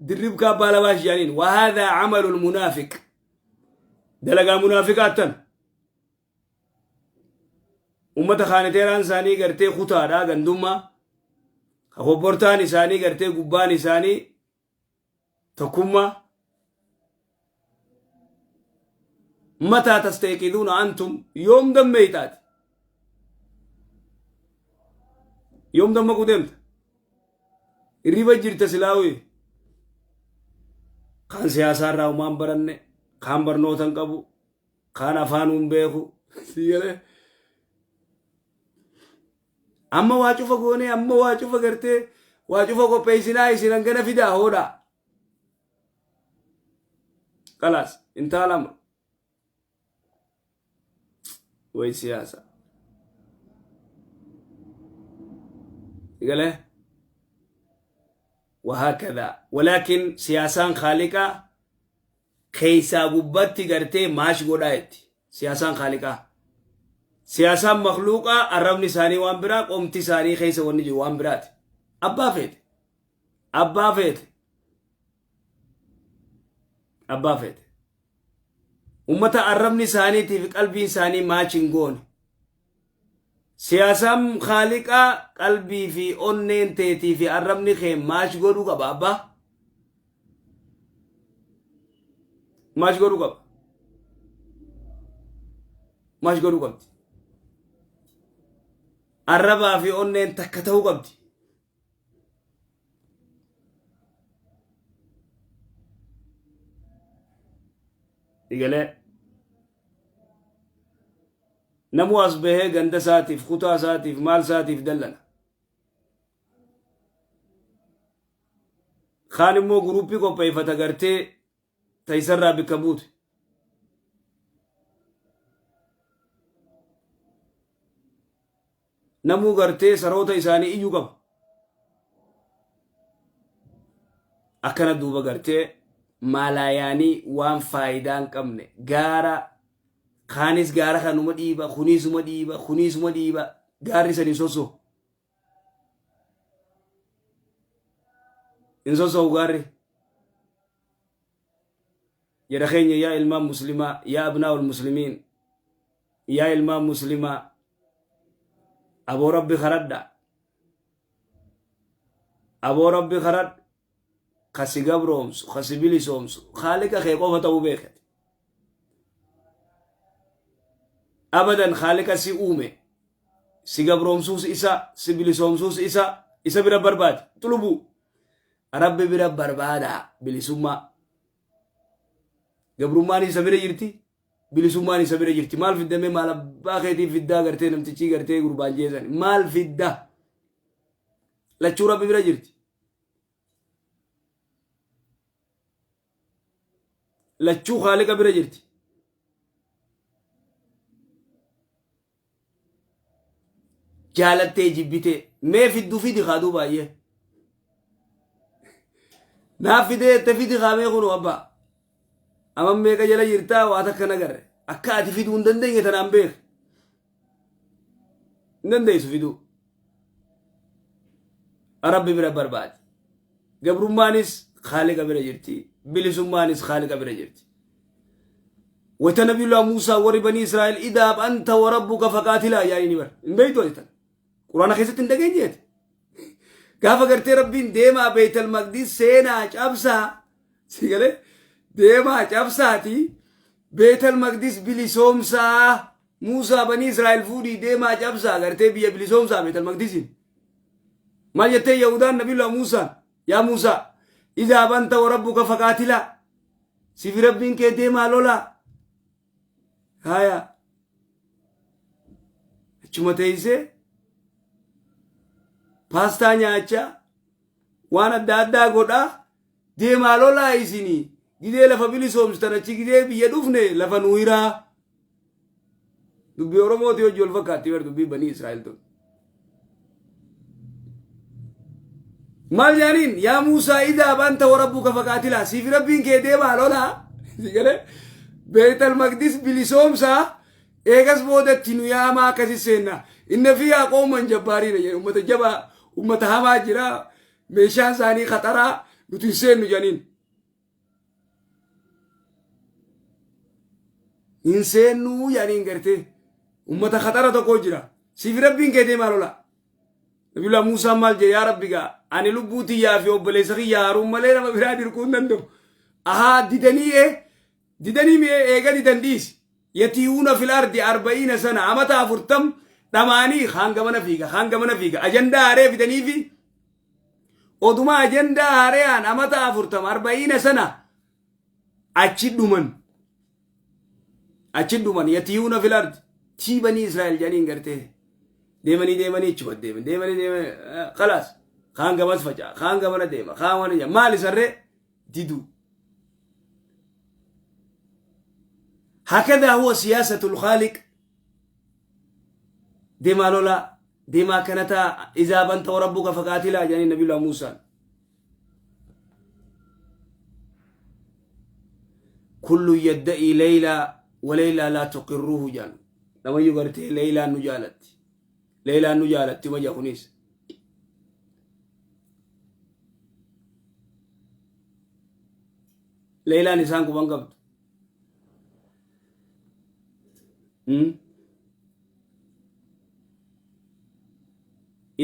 dirrib kaabbaa labaash jaaniin wahaadaa camalul munaafiq dalagaa munaafiqaa tan ummata kaaniteeraan isaanii gartee kutaadha gandummaa kobbortaan isaanii gartee gubbaan isaanii tokkummaa mataa tastayqiduuna antum yoom dammeeyxaati yoom dammaquu deemta hirriba jirta silaawee kaan siyaasaa irraa homaan baranne kaan barnoota hin qabu kaan afaanuu hin beeku sigalee Amma waa cufa goonee amma waa cufa gartee waa cufa qopheessinaa isin hangana fidaa hoodhaa. Kalaas intaal amru. Way siyaasa. Galee? وهكذا ولكن siyaasaan khaaliqaa keessaa gubbatti gartee maash godhaa jetti siyaasaan khaaliqaa siyaasaan makluuqaa arrabni isaanii waan biraa qomti isaanii keessa wanni jiru waan biraati abbaa feete abbaa feete abbaa feete ummata arrabni isaaniitii fi qalbiin isaanii maach hin goone siyaasaan khaaliqaa qalbii fi onneen teetii fi arrabni kee maash godhuu qaba abbaa Maash godhuu qaba. Maash godhuu qabdi. Arrabaa fi onneen takka ta'uu qabdi. Egalee namuu as bahee ganda isaatiif kutaa isaatiif maal isaatiif dallana. Kaan immoo guruuppii qopheeffata gartee ta isarraa bikka buute. Namuu gartee saroota isaanii iyyuu qaba. Akkana duuba gartee maalaayaanii waan faayidaa hin qabne gaara kaanis gaara kanuma dhiiba kuniisuma dhiiba kuniisuma dhiiba gaarri sanii sossoo. Hin sossoo'u gaarri. Jedha keenya yaa ilmaan muslimaa yaa abnaa'ul muslimiin yaa ilmaan muslimaa aboo rabbi karadha aboo rabbi karadhu ka si gabroomsu ka si bilisoomsu khaaliqa kee qofa ta'uu beekate abadan khaaliqa si uume si gabroomsuus isa si bilisoomsuus isa isa bira barbaadi xulubuu rabbi bira barbaada bilisummaa gabrummaan isa bira jirti bilisummaan isa bira jirti maal fiddamee maal abbaa keetii fiddaa gartee namtichii gartee gurbaan jeesan maal fidda lachuu rabbi bira jirti lachuu khaaliqa bira jirti. Jaalattee jibbitee mee fiddu fidi kaaduu baay'ee. Naaf fidee jette fidi kaamee kunu abbaa. Amma meeqa jala jirtaa waa takka nagarre. Akka ati fiduu hin dandeenye tanaan beek. Hin dandeessu fiduu. Rabbi bira barbaadi. Gabrummaanis Khaaliqa bira jirti. Bilisummaanis Khaaliqa bira jirti. Wayta Nabiyullah Muusaa warri Banii Israa'el idaab anta wa rabbuka faqaatilaa yaa'ini bar. Hin beektu ati tan. Quraana keessatti hin dhageenyeeti. Gaafa gartee Rabbiin deemaa Beeytal Maqdis seenaa cabsaa si galee deemaa cabsaati Beeytal Maqdis bilisoomsaa Muusaa Banii Israa'el fuudhii deemaa cabsaa gartee biyya bilisoomsaa Beeytal Maqdisiin. Maal jettee Yahudaan Nabiyullah Muusaan yaa Muusaa idhaab anta wa rabbuka faqaatilaa sifi Rabbiin kee deemaa lolaa haya achuma teessee paastaa nyaachaa waan adda addaa godhaa deemaa lolaa isinii gidee lafa bilisoomsitan achi gidee biyya dhufne lafa nu hiraa dubbii Oromooti hojii wal fakkaatti bar dubbii banii Israa'el tun. Maal jaaniin yaa Muusaa idhaab anta wa rabbuka faqaatilaa siif rabbiin kee deemaa lolaa si galee Beetal Maqdis bilisoomsaa eegas boodatti nu yaamaa akkasi seenna inna fiihaa qooman jabbaariina jedhe ummata jabaa ummata hamaa jira meeshaan isaanii khaxaraa nuti hin seennu jedhaniin. Hin seennuu jedhaniin gartee ummata khaxara tokko jira siif rabbiin kee deemaa lola. Nabiyullah Muusaan maal jedhe yaa Rabbi gaa ani lubbuu tiyyaa fi obboleessa kiyya Haaruun malee nama biraa dirquu hin danda'u. Ahaa didanii ee didanii mi'ee eega didan dhiisi. Yatiihuuna fil ardi arba'iina sana amata 40 dhamaanii kaan gamana fiiga kaan gamana fiiga ajandaa haaree fidanii fi oduma ajandaa haareyaan amata 40 arba'iina sana achi dhuman. Achi dhuman yatiihuuna fil ardi tii banii Israa'el jedhaniin gartee deemanii deemanii achuma deeman deemanii deemanii kalaas kaan gamas faca'a kaan gamana deema kaan waan ija maali sarree diduu. Hakadaa huwa siyaasatul khaaliq deemaa lolaa deemaa kana ta'a izaa banta warabbuka faqaatilaa jedhanii nabiyullah Muusaan. Kullu yadda'ii leeylaa waleeylaa laa tuqirruuhu jedhan namayyuu gartee leeylaan nu jaalatti leeylaan nu jaalatti uma jedha kunis leeylaan isaan quban qabdu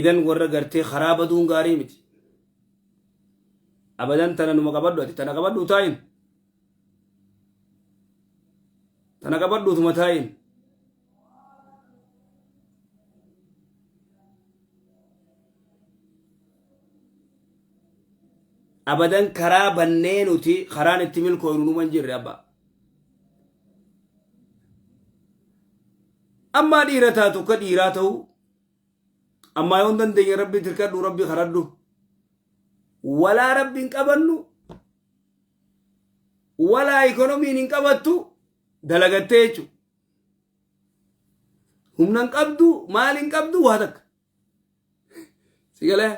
Idan warra gartee karaa baduun gaarii miti. Abadan tana numa qabadhu ati tana qabadhu taa'in. Tana qabadhu tuma taa'in. Abadan karaa bannee nuti karaan itti milkooynu numa hin jirre abbaa. Ammaa dhiira taatu akka dhiiraa ta'uu ammaa yoo hin dandeenye rabbi tirkadhu rabbi kadhadhu walaa rabbi hin qabannu walaa ikonomiin hin qabattu dalagattee jechuudha. Humna hin qabdu maal hin qabdu waa takka. Si galee?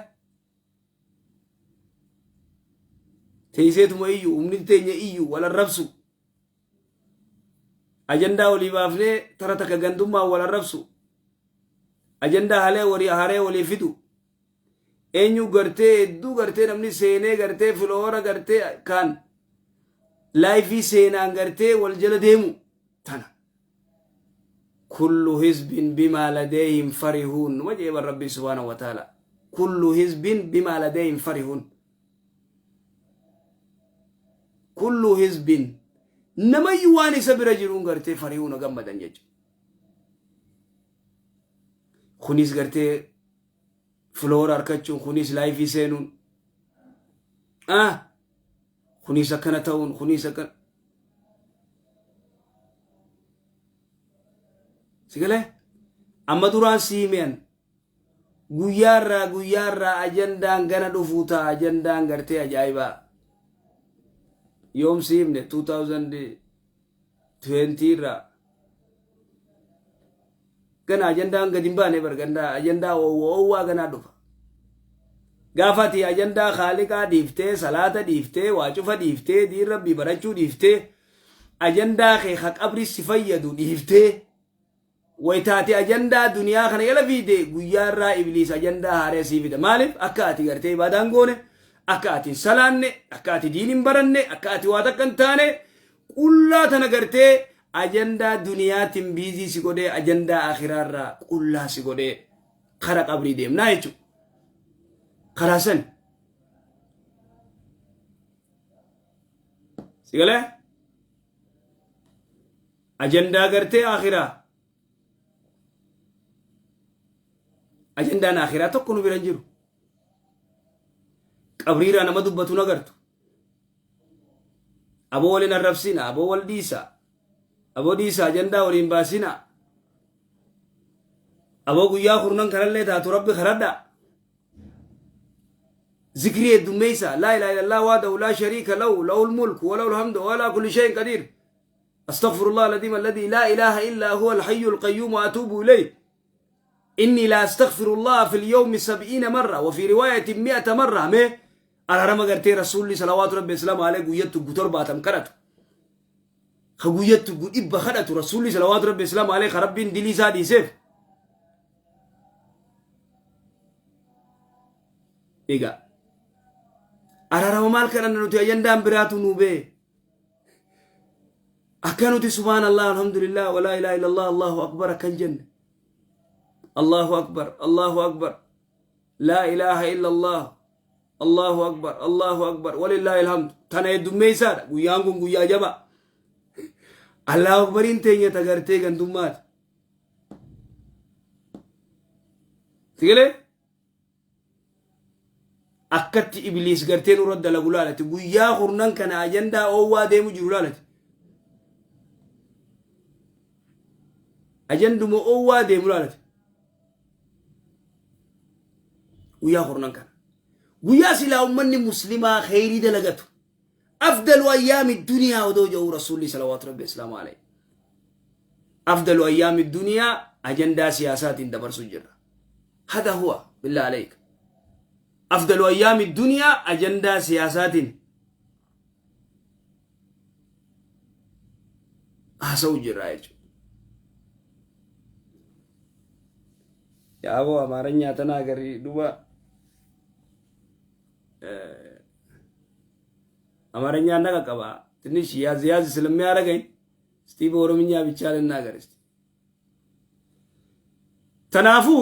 Teesseetuma iyyuu humni teenya iyyuu wal arrabsu. Ajandaa walii baafnee tara takka gandummaan wal arrabsu. Ajandaa halee walii haree walii fidu. Eenyu gartee hedduu gartee namni seenee gartee filoora gartee kaan laayifii seenaan gartee wal jala deemu tana. Kullu hizbin bimaa ladeehim farihuun numa jee bar rabbiin subhaanahu wa ta'ala. Kullu hizbin bimaa ladeehim farihuun. Kullu hizbin namayyuu waan isa bira jiruun gartee farihuuna gammadan jechuudha. Kunis gartee filoora harkachuun kunis laayifii seenuun ah kunis akkana ta'uun kunis akkana sigalee amma duraan sii mi'an guyyaarraa guyyaarraa ajandaan gana dhufuu ta'a ajandaan gartee ajaa'ibaa yoom sii himne 2020 irraa Gana ajandaan gadi hin baane bar ganda ajandaa oowwaa ganaa dhufa. Gaafa ati ajandaa khaaliqaa dhiiftee, salaata dhiiftee, waa cufa dhiiftee, diin rabbii barachuu dhiiftee, ajandaa kee ka qabri si fayyadu dhiiftee, wayta ati ajandaa duniyaa kana jala fiide guyyaa irraa ibliis ajandaa haaree sii fida. Maaliif? Akka ati gartee ibaadaan goone, akka ati hin salaanne, akka ati diin hin baranne, akka ati waa takka hin taane, qullaa tana gartee ajandaa duniyaatiin biizii si godhee ajandaa akhiraarraa qullaa si godhee kara qabrii deemnaa jechuudha. Karaa sani. Si galee? Ajandaa gartee akhiraa. Ajandaan akhiraa tokko nu bira hin jiru. Qabriirraa nama dubbatu hin agartu. Aboo waliin arrabsina, aboo wal dhiisa. Aboo dhiisa ajandaa waliin baasina. Aboo guyyaa kurnan kanallee taatu rabbi kadhadha. Zikrii heddummeessa. Laa ilaaha illallah wahdahu laa shariika lahu lahul mulku wa lahul hamdu wa alaa kulli shay'in qadiir. Astaghfirullah alazim alladhi laa ilaaha illaa huwa alhayyul qayyum wa atuubu ilayh. Inni la astaghfirullah fil yawmi sab'iina marra wa fi riwaayatin mi'ata marra mee araarama gartee rasuulli salawaatu rabbi islaamu alayhi guyyattu gu 70 kadhatu. Ka guyyattu gu 100 kadhatu rasuulli salawaatu rabbi islaamu alayhi ka rabbiin dilii isaa dhiiseef. Egaa araarama maal kadhanna nuti ajandaan biraatu nuu bee. Akka nuti subhaanallah alhamdulillah walaa ilaaha illallah allahu akbar akkan jenne. Allahu akbar Allahu akbar laa ilaaha illallah Allahu akbar Allahu akbar walillaahi alhamdu tana heddummeessaadha guyyaan kun guyyaa jabaa. Allahu akbariin teenya tagartee gandummaati. Sigalee? Akkatti ibliis gartee nurra dalagu laalati. Guyyaa kurnan kana ajandaa oowwaa deemu jiru laalati. Ajanduma oowwaa deemu laalati. Guyyaa kurnan kana. Guyyaa silaa ummanni muslimaa kheyrii dalagatu. Afdalu ayyaami duniyaa odoo jedhu rasuulli salawaatu rabbi islaamu alayhi. Afdalu ayyaami duniyaa ajandaa siyaasaatiin dabarsu jirra. Hada huwa billah alayk. Afdalu ayyaami duniyaa ajandaa siyaasaatiin haasa'u jirra jechuudha. Yaaboo amaaranyaa tanaa garii duba አማርኛ አነቃቀባ ትንሽ ያዝ ያዝ ስለሚያደርገኝ እስቲ በኦሮምኛ ብቻ ልናገር እስቲ። Tanaafuu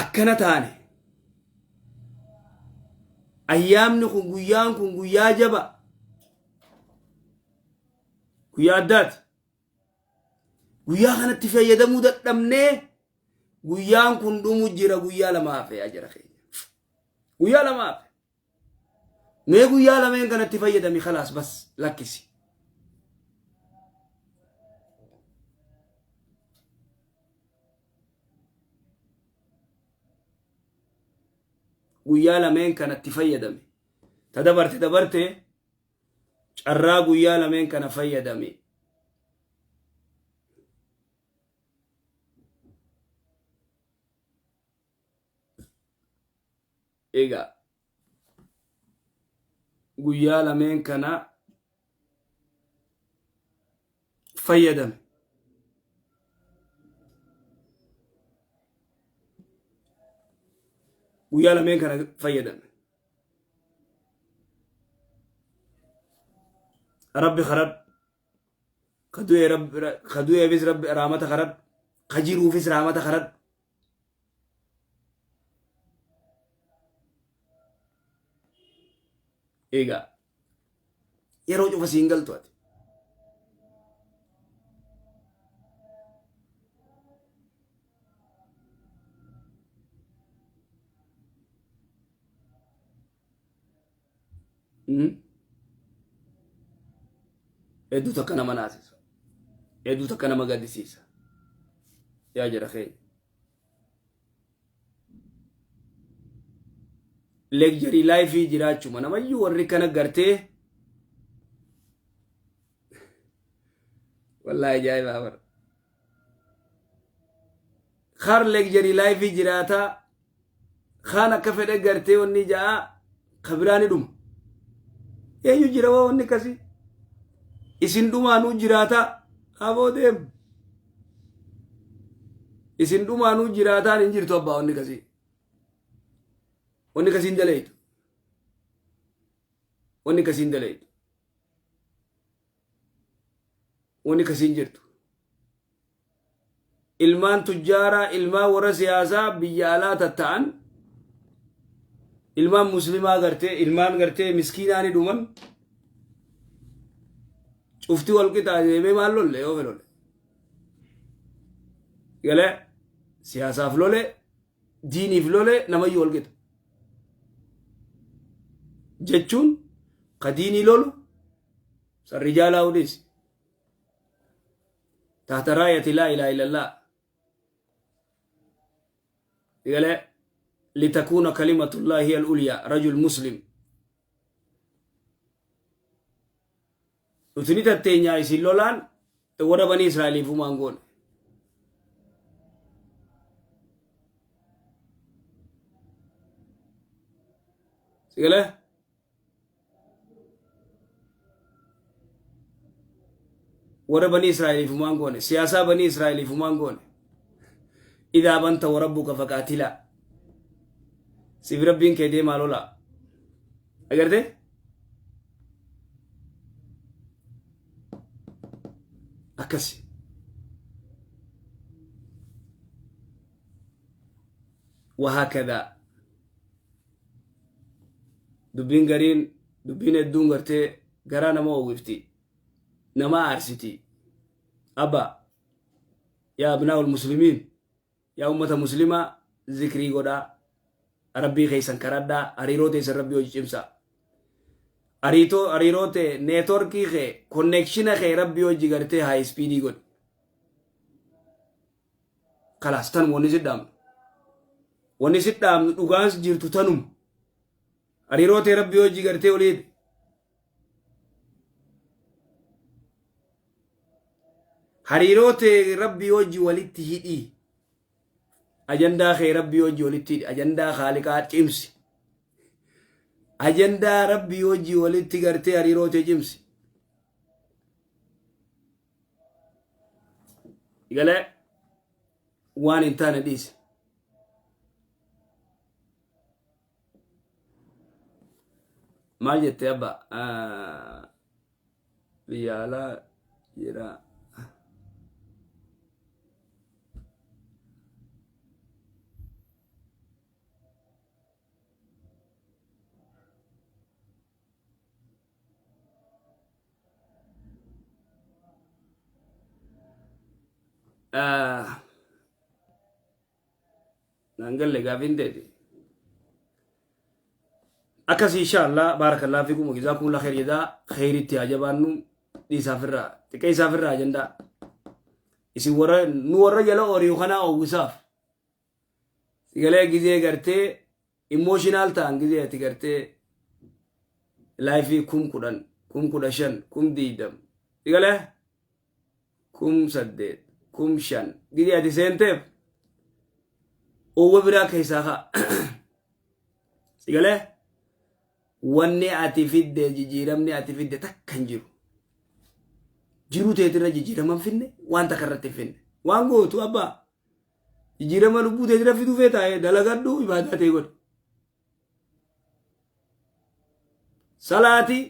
akkana taane ayyaamni kun guyyaan kun guyyaa jaba guyyaa addaati. Guyyaa kanatti fayyadamuu dadhabnee guyyaan kun dhumu jira guyyaa lama hafe yaa jara keenya. Guyyaa lama hafe. Mee guyyaa lameen kanatti fayyadami khalaas bas lakkisi. Guyyaa lameen kanatti fayyadami. Ta dabarte dabarte carraa guyyaa lameen kana fayyadami. Egaa guyyaa lameen kana fayyadame. Guyyaa lameen kana fayyadame. Rabbi kadhadhu. Ka du'e rabbi ka du'eefis rabbi rahmata kadhadhu. Ka jiruufis rahmata kadhadhu. Egaa yeroo cufa siin galtu ati. Hedduu takka nama naasisa. Hedduu takka nama gaddisiisa. Yaa jara keenya. Luxury life jiraachuma namayyuu warri kana gartee Wallaahi ajaa'ibaa bara. Kaan luxury life jiraataa, kaan akka fedhe gartee wanni ja'a ka biraa ni dhuma. Eenyu jira waa wanni akkasii? Isin dhumaanuu jiraataa aboo deemu. Isin dhumaanuu jiraataan hin jirtu abbaa wanni akkasii. Wanni akkasii hin daleeytu. Wanni akkasii hin daleeytu. Wanni akkasii hin jirtu. Ilmaan tujjaaraa, ilmaan warra siyaasaa biyya alaa tatta'an, ilmaan muslimaa gartee, ilmaan gartee miskiinaa ni dhuman. Cufti wal qixaa deemee maal lolle yoo lole. Galee siyaasaaf lole, diiniif lole, namayyuu wal qixa. Jechuun ka diinii lolu sarri jaalaa odeessi. تحت راية لا إله إلا الله قال لتكون كلمة الله هي العليا، رجل مسلم. Nuti ni tatteenyaa isin lolaan warra banii Israa'eliif humaan goone. Sigalee? Warra banii Israa'eliif humaan goone. Siyaasaa banii Israa'eliif humaan goone. اذهب أنت وربك فقاتلا. Siif rabbiin kee deemaa lolaa. Agartee? Akkasi. وهكذا dubbiin gariin, dubbiin hedduun gartee garaa nama oowwifti, nama aarsiti. Abba, يا أبناء المسلمين، yaa ummata muslimaa, zikrii godhaa, rabbii keessan karadhaa, hariiroo teessan rabbii hojii cimsaa. Hariiroo tee, network kee, connection kee rabbii hojii gartee high speed godhi. خلاص, tanuma wanni si dhaamnu. Wanni si dhaamnu dhugaan jirtu tanuma. Hariiroo tee rabbii hojii gartee oliidha. Hariiroo tee rabbii hojii walitti hidhii. Ajandaa kee rabbii hojii walitti hidhi. Ajandaa haaliqaa cimsi. Ajandaa rabbii hojii walitti gartee hariiroo tee cimsi. Galee waan hin taane dhiisi. Maal jette abba? Biyya alaa jira. Naan galle gaafiin teeti. Akkas inshallah. بارك الله فيكم وجزاكم الله خير جزاء. Kheyritti haa jabaannu. Dhiisaafirraa xiqqeessaafirraa ajandaa. Isin warra nu warra jala oriyu kanaa oowwisaaf. Sigalee gizee gartee emotional ta'an, gizee ati gartee live 10,000, 15,000, 20,000, sigalee 8,000, 5,000 gizee ati seenteef oowwa biraa keessaa ka'a. Sigalee wanni ati fidde, jijjiiramni ati fidde takka hin jiru. Jiruu teetirra jijjiirama hin finne, waan takka irratti hin finne. Waan gootu abbaa jijjiirama lubbuu teetirra fiduu feetaa dalagadhu, ibaadaa ta'e godhi. Salaatii,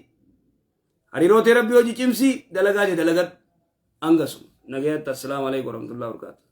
hariiroo ta'e rabbii hojii cimsii, dalagaa ta'e dalagadhu. Hangasu nagayaatti. السلام عليكم ورحمة الله وبركاته.